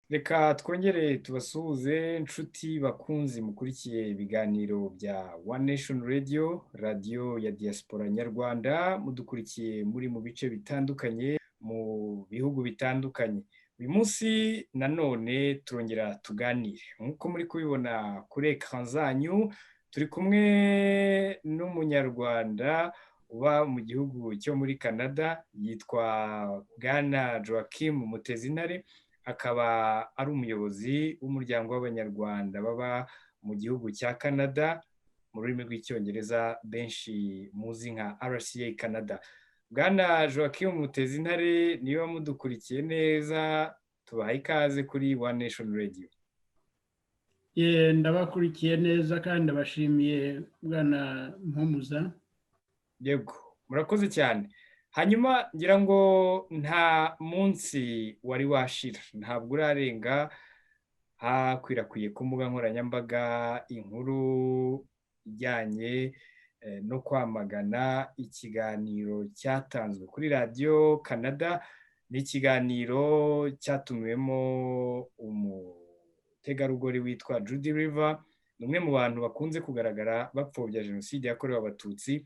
Reka twongere tubasuhuze, inshuti bakunzi mukurikiye ibiganiro bya One Nation Radio, radiyo ya diaspora nyarwanda. Mudukurikiye muri mu bice bitandukanye, mu bihugu bitandukanye. Uyu munsi nanone turongera tuganire. Nk'uko muri kubibona kuri écran zanyu, turi kumwe n'Umunyarwanda uba mu gihugu cyo muri Canada, yitwa Bwana Joachim Mutezinare, akaba ari umuyobozi w'umuryango w'Abanyarwanda baba mu gihugu cya Canada, mu rurimi rw'Icyongereza benshi muzi nka RCA Canada. Bwana Joachim Mutezintare, niba mudukurikiye neza, tubahaye ikaze kuri One Nation Radio. Ndabakurikiye neza kandi ndabashimiye, Bwana Mpumuza. Yego, murakoze cyane. Hanyuma ngira ngo nta munsi wari washira, ntabwo urarenga hakwirakwiye ku mbuga nkoranyambaga inkuru ijyanye no kwamagana ikiganiro cyatanzwe kuri Radiyo Canada. Ni ikiganiro cyatumiwemo umutegarugori witwa Judy River. Ni umwe mu bantu bakunze kugaragara bapfobya Jenoside yakorewe Abatutsi.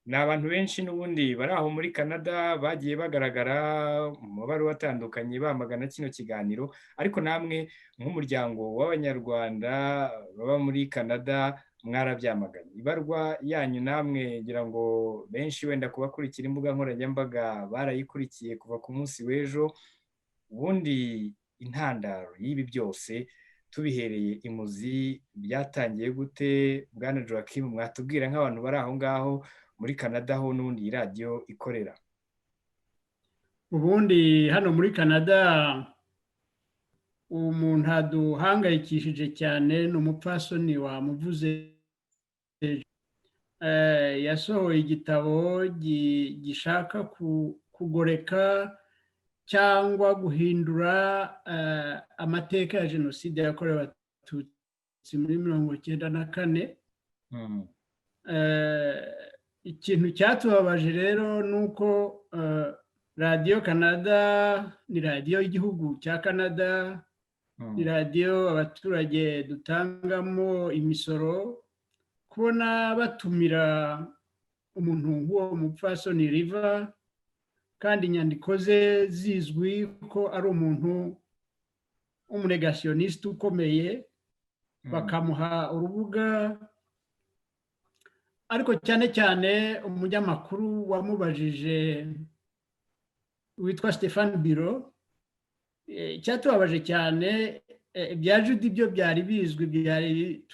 Ni abantu benshi n'ubundi bari aho muri Canada bagiye bagaragara mu mabaruwa atandukanye bamagana kino kiganiro, ariko namwe nk'umuryango w'Abanyarwanda baba muri Canada mwarabyamaganye. Ibarwa yanyu namwe, ngira ngo benshi wenda kubakurikira imbuga nkoranyambaga barayikurikiye kuva ku munsi w'ejo. Ubundi intandaro y'ibi byose, tubihereye imuzi, byatangiye gute, Bwana Joachim? Mwatubwira nk'abantu bari aho ngaho muri Canada, ho n'ubundi iyi radiyo ikorera. Ubundi hano muri Canada umuntu aduhangayikishije cyane ni umupfasoni wamuvuze, yasohoye igitabo gishaka kugoreka cyangwa guhindura amateka ya Jenoside yakorewe Abatutsi muri 94. Ikintu cyatubabaje rero ni uko Radiyo Canada ni radiyo y'igihugu cya Canada, ni radiyo abaturage dutangamo imisoro. Kubona batumira umuntu nk'uwo mupfasoni Riva, kandi inyandiko ze zizwi ko ari umuntu w'umu négationniste ukomeye, bakamuha urubuga, ariko cyane cyane umunyamakuru wamubajije witwa Stefan Biro. Icyatubabaje cyane, ibya Judy byo byari bizwi, byari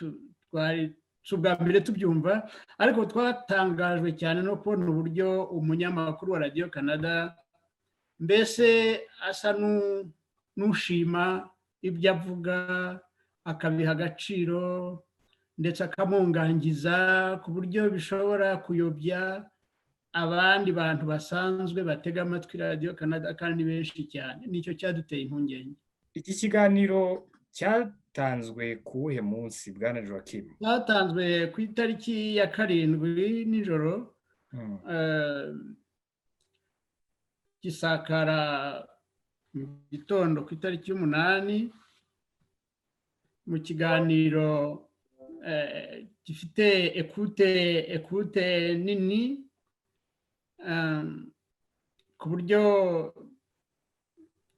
twari si ubwa mbere tubyumva, ariko twatangajwe cyane no kubona uburyo umunyamakuru wa Radiyo Canada mbese asa n'ushima ibyo avuga, akabiha agaciro, ndetse akamungangiza ku buryo bishobora kuyobya abandi bantu basanzwe batega amatwi Radiyo Canada, kandi benshi cyane. Nicyo cyaduteye impungenge. Iki kiganiro cyatanzwe ku wuhe munsi, Bwana Joachim? Cyatanzwe ku itariki ya 7 nijoro, gisakara mu gitondo ku itariki y'8, mu kiganiro gifite écoute nini, ku buryo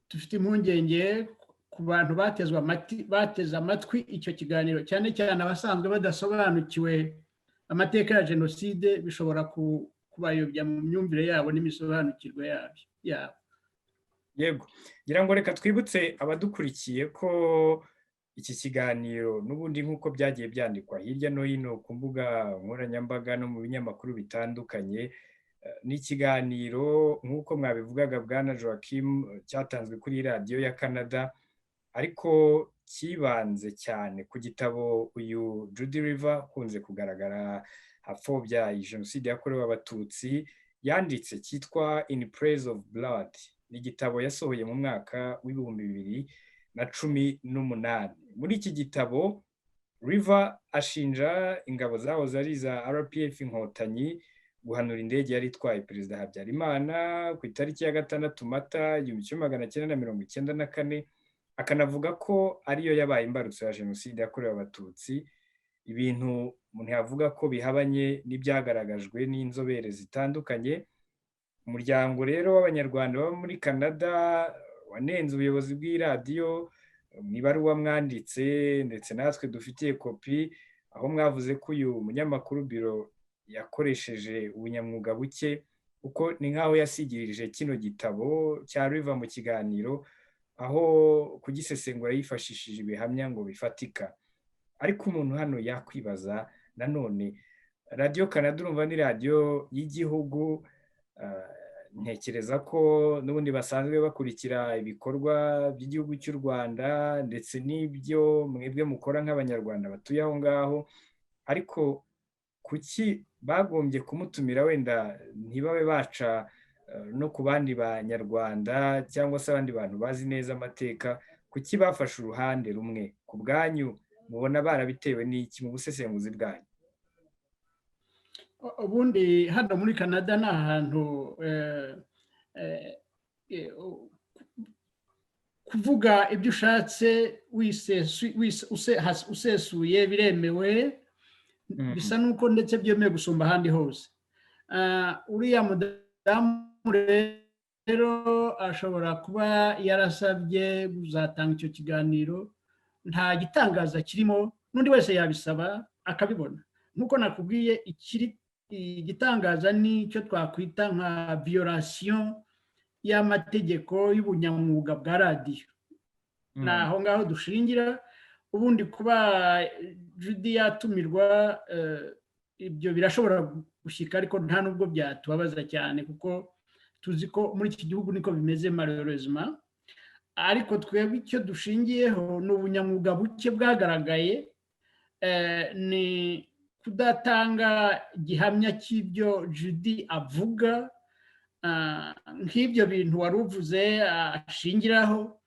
dufite impungenge ku bantu bateze amatwi icyo kiganiro, cyane cyane abasanzwe badasobanukiwe amateka ya Jenoside, bishobora kubayobya mu myumvire yabo n'imisobanukirwe yabo. Yego, ngira ngo reka twibutse abadukurikiye ko iki kiganiro n'ubundi, nk'uko byagiye byandikwa hirya no hino ku mbuga nkoranyambaga no mu binyamakuru bitandukanye, ni ikiganiro, nk'uko mwabivugaga Bwana Joachim, cyatanzwe kuri Radiyo ya Canada, ariko cyibanze cyane ku gitabo uyu Judy River, ukunze kugaragara apfobya iyi Jenoside yakorewe Abatutsi, yanditse, cyitwa In Praise of Blood. Ni igitabo yasohoye mu mwaka w'2018. Muri iki gitabo River ashinja ingabo zahoze ari iza RPF Inkotanyi guhanura indege yari itwaye Perezida Habyarimana ku itariki ya 6 Mata 1994. Akanavuga ko ariyo yabaye imbarutso ya Jenoside yakorewe Abatutsi, ibintu umuntu yavuga ko bihabanye n'ibyagaragajwe n'inzobere zitandukanye. Umuryango rero w'Abanyarwanda baba muri Canada wanenze ubuyobozi bw'iradiyo mu ibaruwa mwanditse, ndetse natwe dufitiye kopi, aho mwavuze ko uyu munyamakuru Biro yakoresheje ubunyamwuga buke, kuko ni nk'aho yasigirije kino gitabo cya Riva mu kiganiro, aho kugisesengura yifashishije ibihamya ngo bifatika. Ariko umuntu hano yakwibaza nanone, Radiyo Canada urumva ni radiyo y'igihugu, ntekereza ko n'ubundi basanzwe bakurikira ibikorwa by'igihugu cy'u Rwanda ndetse n'ibyo mwebwe mukora nk'Abanyarwanda batuye aho ngaho, ariko kuki bagombye kumutumira wenda ntibabe baca no ku bandi Banyarwanda cyangwa se abandi bantu bazi neza amateka? Kuki bafashe uruhande rumwe? Ku bwanyu mubona barabitewe n'iki mu busesenguzi bwanyu? Ubundi hano muri Canada ni ahantu kuvuga ibyo ushatse usesuye biremewe, bisa n'uko ndetse byemewe gusumba ahandi hose. Uriya mudamu rero ashobora kuba yarasabye kuzatanga icyo kiganiro, nta gitangaza kirimo, n'undi wese yabisaba akabibona. Nk'uko nakubwiye, ikiri igitangaza ni icyo twakwita nka violation y'amategeko y'ubunyamwuga bwa radiyo. Ni aho ngaho dushingira. Ubundi kuba Judy yatumirwa, ibyo birashobora gushyika, ariko nta nubwo byatubabaza cyane, kuko tuzi ko muri iki gihugu niko bimeze malheureusement. Ariko twebwe icyo dushingiyeho ni ubunyamwuga buke bwagaragaye, ni kudatanga gihamya cy'ibyo Judy avuga, nk'ibyo bintu wari uvuze ashingiraho.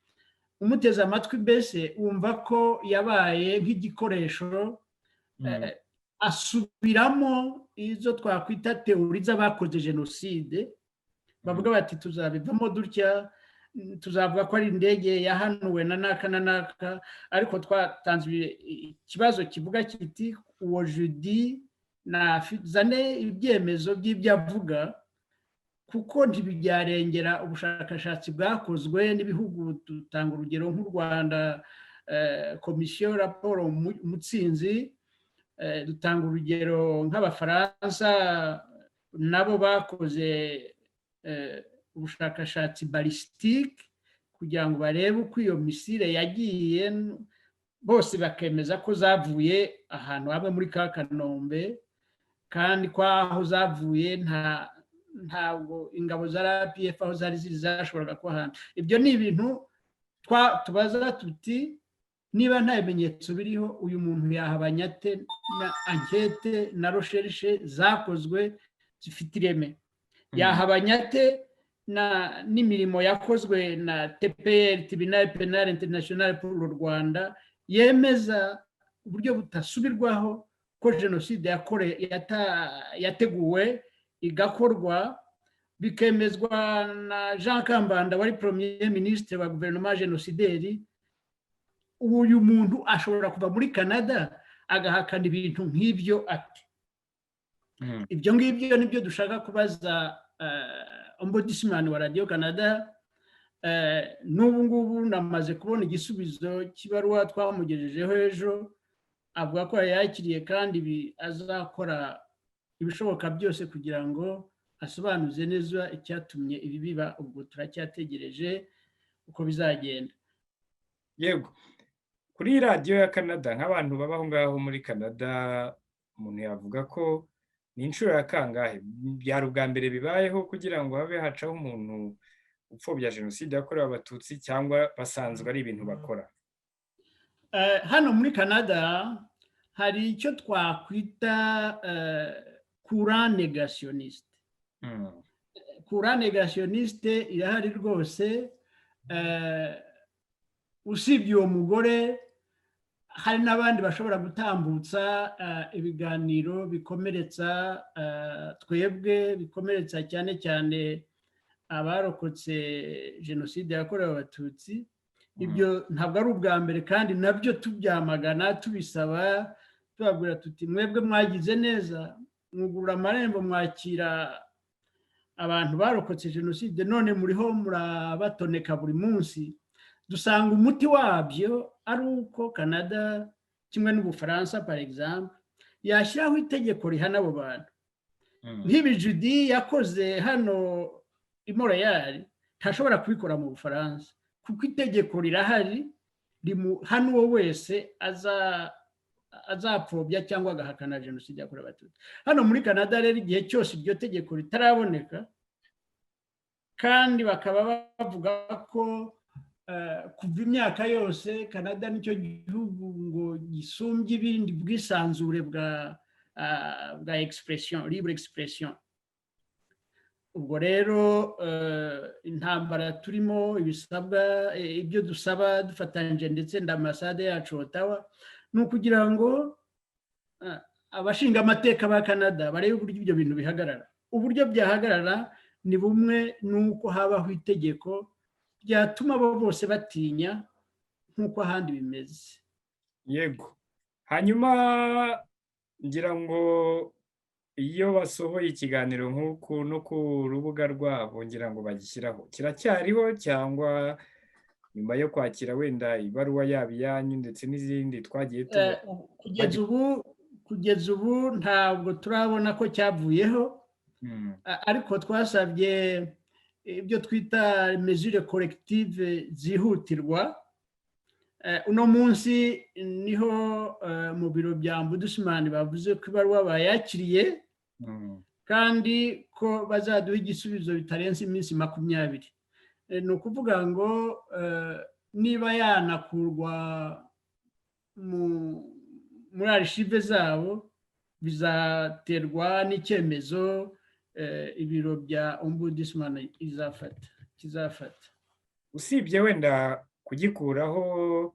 Umuteze amatwi mbese wumva ko yabaye nk'igikoresho, asubiramo izo twakwita théories z'abakoze jenoside, bavuga bati tuzabivamo dutya, tuzavuga ko ari indege yahanuwe na naka na naka. Ariko twatanze ikibazo kivuga kiti uwo Judy nazane ibyemezo by'ibyo avuga, kuko ntibyarengera ubushakashatsi bwakozwe n'ibihugu. Dutanga urugero nk'u Rwanda, komisiyo raporo Mutsinzi, dutanga urugero nk'Abafaransa nabo bakoze ubushakashatsi balistique kugira ngo barebe uko iyo missile yagiye, bose bakemeza ko zavuye ahantu hamwe muri ka Kanombe, kandi ko aho zavuye nta ntabwo ingabo za RPF aho zari ziri zashoboraga kuba ahantu. Ibyo ni ibintu tubaza tuti niba nta bimenyetso biriho, uyu muntu yahabanya ate na enquête na recherche zakozwe zifite ireme? Yahabanya ate n'imirimo yakozwe na TPIR, Tribunal Pénal International pour le Rwanda, yemeza uburyo butasubirwaho ko jenoside yateguwe igakorwa, bikemezwa na Jean Kambanda wari Premier Ministre wa guverinoma génocidaire? Uyu muntu ashobora kuva muri Canada agahakana ibintu nk'ibyo ati? Ibyo ngibyo nibyo dushaka kubaza ombudsman wa Radiyo Canada. N'ubu ngubu namaze kubona igisubizo cy'ibaruwa twamugejejeho ejo, avuga ko yayakiriye kandi azakora ibishoboka byose kugira ngo asobanuze neza icyatumye ibi biba. Ubwo turacyategereje uko bizagenda. Yego, kuri Radiyo ya Canada, nk'abantu baba aho ngaho muri Canada, umuntu yavuga ko ni inshuro ya kangahe? Byari ubwa mbere bibayeho kugira ngo habe hacaho umuntu upfobya Jenoside yakorewe Abatutsi, cyangwa basanzwe ari ibintu bakora? Hano muri Canada hari icyo twakwita courant négationniste. Courant négationniste irahari rwose. Usibye uwo mugore, hari n'abandi bashobora gutambutsa ibiganiro bikomeretsa twebwe, bikomeretsa cyane cyane abarokotse Jenoside yakorewe Abatutsi. Ibyo ntabwo ari ubwa mbere, kandi nabyo tubyamagana, tubisaba, tubabwira tuti: "Mwebwe mwagize neza, mwugurura amarembo, mwakira abantu barokotse jenoside, none muriho murabatoneka buri munsi." Dusanga umuti wabyo ari uko Canada, kimwe n'Ubufaransa par exemple, yashyiraho itegeko rihana abo bantu. Nk'ibi Judy yakoze hano i Montreal, ntashobora kubikora mu Bufaransa, kuko itegeko rirahari hano uwo wese azapfobya cyangwa agahakana jenoside yakorewe Abatutsi. Hano muri Canada rero, igihe cyose iryo tegeko ritaraboneka, kandi bakaba bavuga ko kuva imyaka yose Canada nicyo gihugu ngo gisumbye ibindi bwisanzure bwa expression, libre expression. Ubwo rero intambara turimo, ibisabwa, ibyo dusaba dufatanyije ndetse na ambasade yacu Ottawa, ni ukugira ngo abashinga amateka ba Canada barebe uburyo ibyo bintu bihagarara. Uburyo byahagarara ni bumwe, ni uko habaho itegeko ryatuma abo bose batinya nk'uko ahandi bimeze. Yego. Hanyuma ngira ngo iyo basohoye ikiganiro nk'uku no ku rubuga rwabo, ngira ngo bagishyiraho, kiracyariho cyangwa nyuma yo kwakira wenda ibaruwa yaba iyanyu ndetse n'izindi twagiye tubona? Kugeza ubu ntabwo turabona ko cyavuyeho, ariko twasabye ibyo twita mesures correctives zihutirwa. Uno munsi niho mu biro bya ombudsman bavuze ko ibaruwa bayakiriye, kandi ko bazaduha igisubizo bitarenze iminsi 20. Ni ukuvuga ngo niba yanakurwa muri archives zabo, bizaterwa n'icyemezo ibiro bya ombudsman izafata, kizafata. Usibye wenda kugikuraho,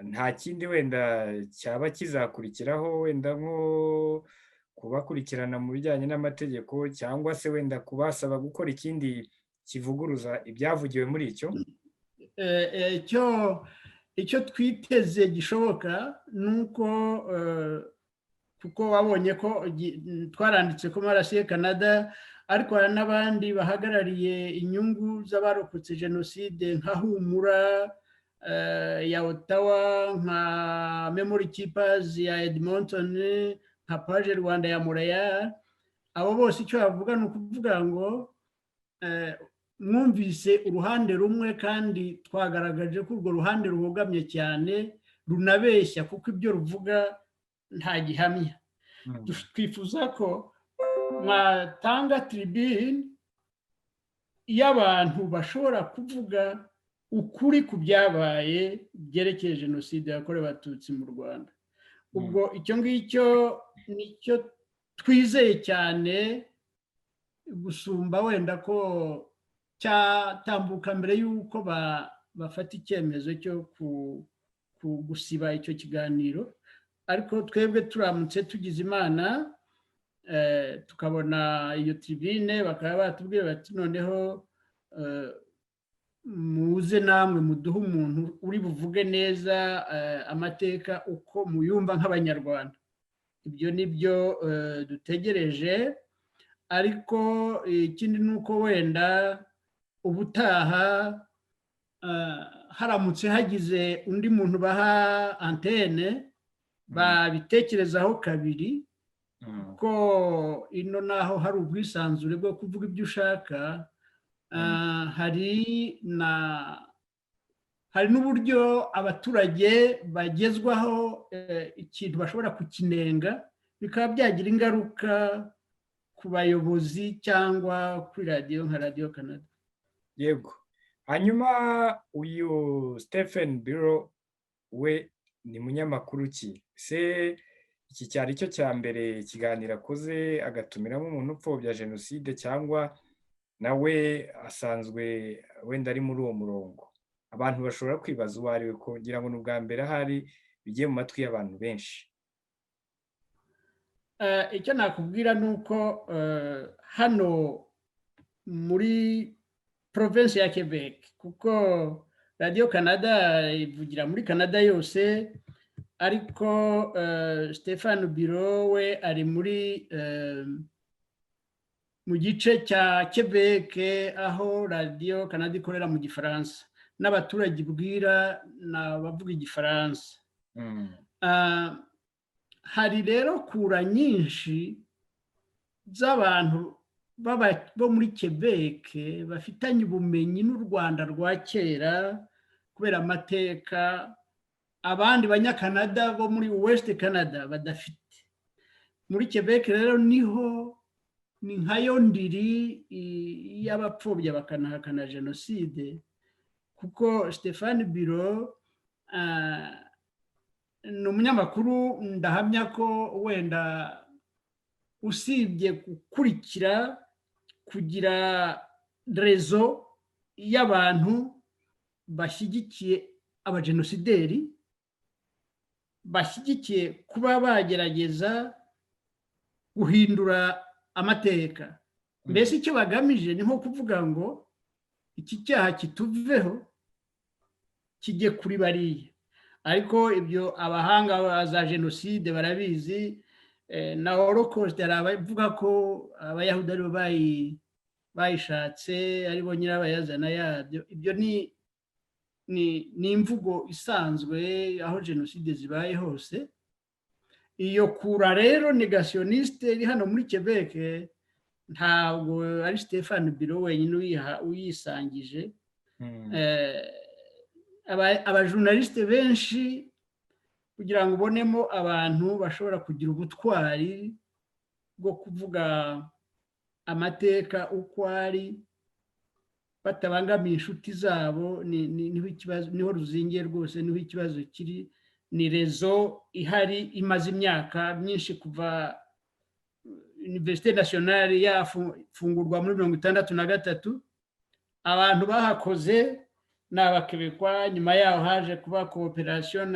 nta kindi wenda cyaba kizakurikiraho, wenda nko kubakurikirana mu bijyanye n'amategeko, cyangwa se wenda kubasaba gukora ikindi kivuguruza ibyavugiwe muri icyo? Icyo twiteze gishoboka ni uko, kuko wabonye ko twaranditse ko marasiye Canada, ariko hari n'abandi bahagarariye inyungu z'abarokotse jenoside, nka Humura ya Ottawa, nka Memory Keepers ya Edmonton, nka PAJE Rwanda ya Montreal. Abo bose icyo bavuga ni ukuvuga ngo mwumvise uruhande rumwe, kandi twagaragaje ko urwo ruhande rubogamye cyane, runabeshya, kuko ibyo ruvuga nta gihamya. Twifuza ko mwatanga tribune y'abantu bashobora kuvuga ukuri ku byabaye byerekeye jenoside yakorewe Abatutsi mu Rwanda. Ubwo icyo ngicyo nicyo twizeye cyane gusumba wenda ko cyatambuka mbere y'uko bafata icyemezo cyo gusiba icyo kiganiro. Ariko twebwe turamutse tugize Imana tukabona iyo tribune, bakaba batubwira bati: "Noneho muze namwe muduhe umuntu uri buvuge neza amateka uko muyumva nk'Abanyarwanda." Ibyo ni byo dutegereje. Ariko ikindi ni uko wenda ubutaha haramutse hagize undi muntu baha antenne, babitekerezaho kabiri, kuko ino naho hari ubwisanzure bwo kuvuga ibyo ushaka, hari n'uburyo abaturage bagezwaho ikintu bashobora kukinenga, bikaba byagira ingaruka ku bayobozi cyangwa kuri radiyo nka Radiyo Canada. Yego. Hanyuma uyu Stephen Biro we ni munyamakuru ki se? Iki cyari cyo cya mbere ikiganiro akoze agatumiramo umuntu upfobya jenoside, cyangwa nawe asanzwe wenda ari muri uwo murongo? Abantu bashobora kwibaza uwo ari we, kugira ngo ni ubwa mbere ahari bigiye mu matwi y'abantu benshi. Icyo nakubwira ni uko hano muri provinsi ya Quebec, kuko Radiyo Canada ivugira muri Canada yose, ariko Stefan Biro we ari muri mu gice cya Quebec, aho Radiyo Canada ikorera mu Gifaransa n'abaturage ibwira ni abavuga Igifaransa. Hari rero courant nyinshi z'abantu bo muri Quebec bafitanye ubumenyi n'u Rwanda rwa kera kubera amateka abandi Banyakanada bo muri West Canada badafite. Muri Quebec rero niho ni nkayo ndiri y'abapfobya bakanahakana jenoside, kuko Stefan Biro ni umunyamakuru, ndahamya ko wenda usibye gukurikira kugira réseau y'abantu bashyigikiye abajenosideri, bashyigikiye kuba bagerageza guhindura amateka. Mbese icyo bagamije ni nko kuvuga ngo iki cyaha kituveho kijye kuri bariya. Ariko ibyo abahanga ba za jenoside barabizi, na Holocaust hari abavuga ko Abayahudi aribo bayishatse, aribo nyirabayazana yabyo. Ibyo ni imvugo isanzwe aho jenoside zibaye hose. Iyo courant rero négationniste iri hano muri Quebec, ntabwo ari Stefan Biro wenyine uyisangije. Abajournaliste benshi, kugira ngo ubonemo abantu bashobora kugira ubutwari bwo kuvuga amateka uko ari batabangamiye inshuti zabo, niho ikibazo, niho ruzingiye rwose, niho ikibazo kiri. Ni réseau ihari imaze imyaka myinshi, kuva Université nationale yafungurwa muri 63. Abantu bahakoze ni Abakebekwa. Nyuma yaho haje kuba coopération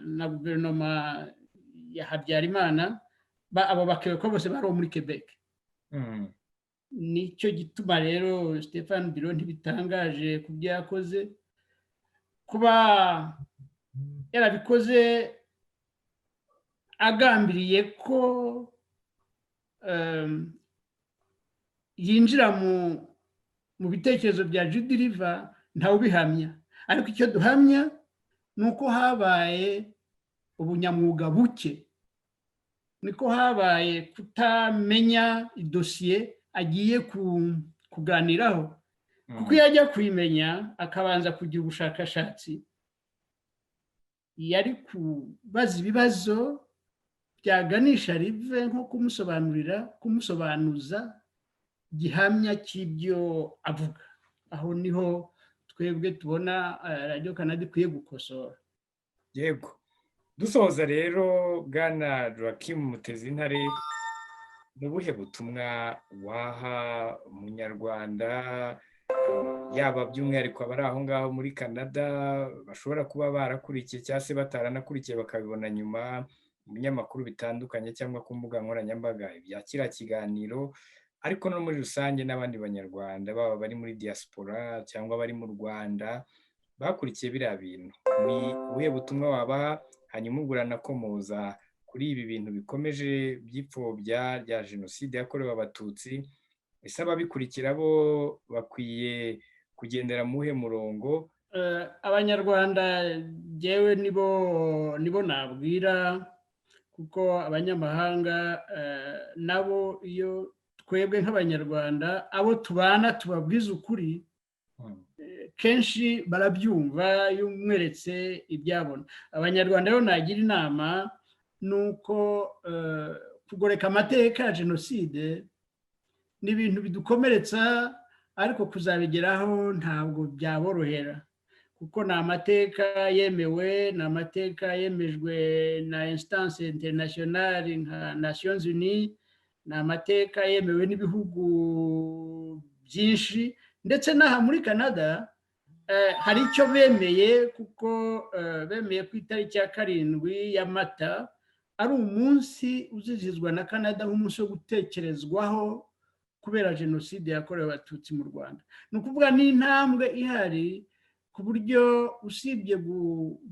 na guverinoma ya Habyarimana. Abo Bakebekwa bose bari muri Quebec. Nicyo gituma rero Stefan Biro ntibitangaje ku byo yakoze, kuba yarabikoze agambiriye ko yinjira mu bitekerezo bya Judy River, ntawubihamya. Ariko icyo duhamya ni uko habaye ubunyamwuga buke, niko habaye kutamenya idosiye agiye kuganiraho, kuko iyo ajya kuyimenya akabanza kugira ubushakashatsi, yari kubaza ibibazo byaganisha Rive nko kumusobanurira, kumusobanuza gihamya cy'ibyo avuga. Aho niho twebwe tubona Radiyo Canada ikwiye gukosora. Yego, dusoza rero, bwana Joachim Mutezintare, ni ubuhe butumwa waha Umunyarwanda, yaba by'umwihariko abari aho ngaho muri Canada bashobora kuba barakurikiye cyangwa se bataranakurikiye bakabibona nyuma mu binyamakuru bitandukanye cyangwa ku mbuga nkoranyambaga ibya kiriya kiganiro, ariko no muri rusange n'abandi Banyarwanda, baba bari muri diaspora cyangwa bari mu Rwanda bakurikiye biriya bintu? Ni ubuhe butumwa wabaha? Hanyuma ubwo uranakomoza kuri ibi bintu bikomeje by'ipfobya rya jenoside yakorewe Abatutsi. Ese ababikurikira bo bakwiye kugendera mu muhe murongo? Abanyarwanda ngewe nibo nabwira, kuko abanyamahanga nabo, iyo twebwe nk'Abanyarwanda abo tubana tubabwiza ukuri, kenshi barabyumva iyo umweretse ibyabona. Abanyarwanda rero nagira inama ni uko kugoreka amateka ya jenoside ni ibintu bidukomeretsa, ariko kuzabigeraho ntabwo byaborohera, kuko ni amateka yemewe, ni amateka yemejwe na instance internationale nka Nations Unies, ni amateka yemewe n'ibihugu byinshi, ndetse n'aha muri Canada hari icyo bemeye, kuko bemeye ku itariki ya 7 ya Mata ari umunsi uzizihizwa na Canada nk'umunsi wo gutekerezwaho kubera jenoside yakorewe Abatutsi mu Rwanda. Ni ukuvuga n'intambwe ihari. Ku buryo usibye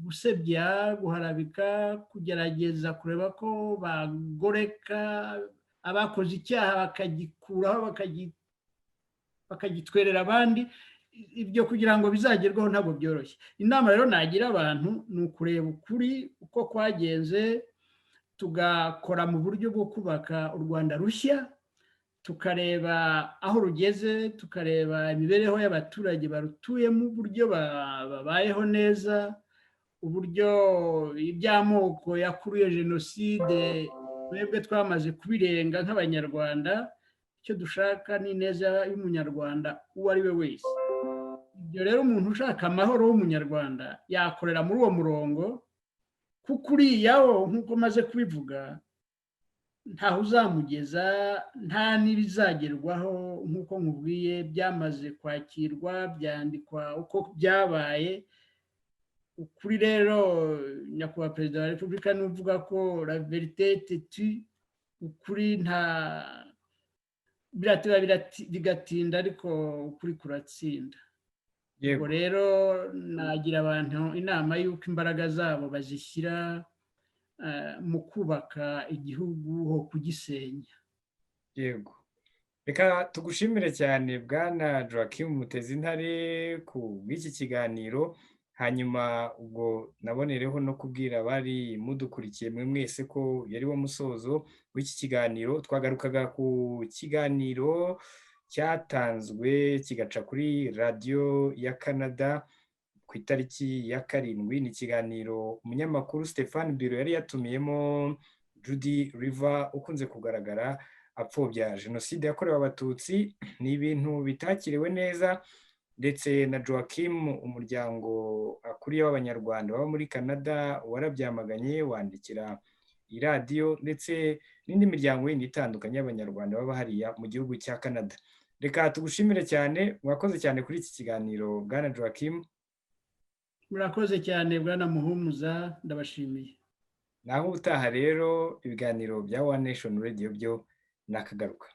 gusebya, guharabika, kugerageza kureba ko bagoreka abakoze icyaha bakagikuraho, bakagitwerera abandi, ibyo kugira ngo bizagerweho ntabwo byoroshye. Inama rero nagira abantu ni ukureba ukuri uko kwagenze, tugakora mu buryo bwo kubaka u Rwanda rushya, tukareba aho rugeze, tukareba imibereho y'abaturage barutuyemo, uburyo babayeho neza, uburyo iby'amoko yakuruye jenoside twebwe twamaze kubirenga nk'Abanyarwanda. Icyo dushaka ni ineza y'Umunyarwanda uwo ari we wese. Ibyo rero, umuntu ushaka amahoro w'Umunyarwanda yakorera muri uwo murongo, kuko uriya wo, nk'uko maze kubivuga, ntaho uzamugeza, nta n'ibizagerwaho. Nk'uko nkubwiye, byamaze kwakirwa, byandikwa uko byabaye. Ukuri rero, Nyakubahwa Perezida wa Repubulika nuvuga ko la vérité tue, ukuri nta birateba bigatinda, ariko ukuri kuratsinda. Ubwo rero nagira abantu inama y'uko imbaraga zabo bazishyira mu kubaka igihugu ho kugisenya. Yego, reka tugushimire cyane, Bwana Joachim Mutezintare, ku bw'iki kiganiro. Hanyuma ubwo nabonereho no kubwira abari mudukurikiye mwe mwese ko yari wo musozo w'iki kiganiro. Twagarukaga ku kiganiro cyatanzwe kigaca kuri Radiyo ya Canada ku itariki ya 7. Ni ikiganiro umunyamakuru Stefan Biro yari yatumiyemo Judy River, ukunze kugaragara apfobya jenoside yakorewe Abatutsi. Ni ibintu bitakiriwe neza, ndetse na Joachim, umuryango akuriye w'Abanyarwanda baba muri Canada warabyamaganye, wandikira iradiyo, ndetse n'indi miryango yindi itandukanye y'Abanyarwanda baba hariya mu gihugu cya Canada. Reka tugushimire cyane, mwakoze cyane kuri iki kiganiro, Bwana Joachim. Murakoze cyane, Bwana Muhumuza, ndabashimiye. Naho ubutaha rero, ibiganiro bya One Nation Radio byo nakagaruka.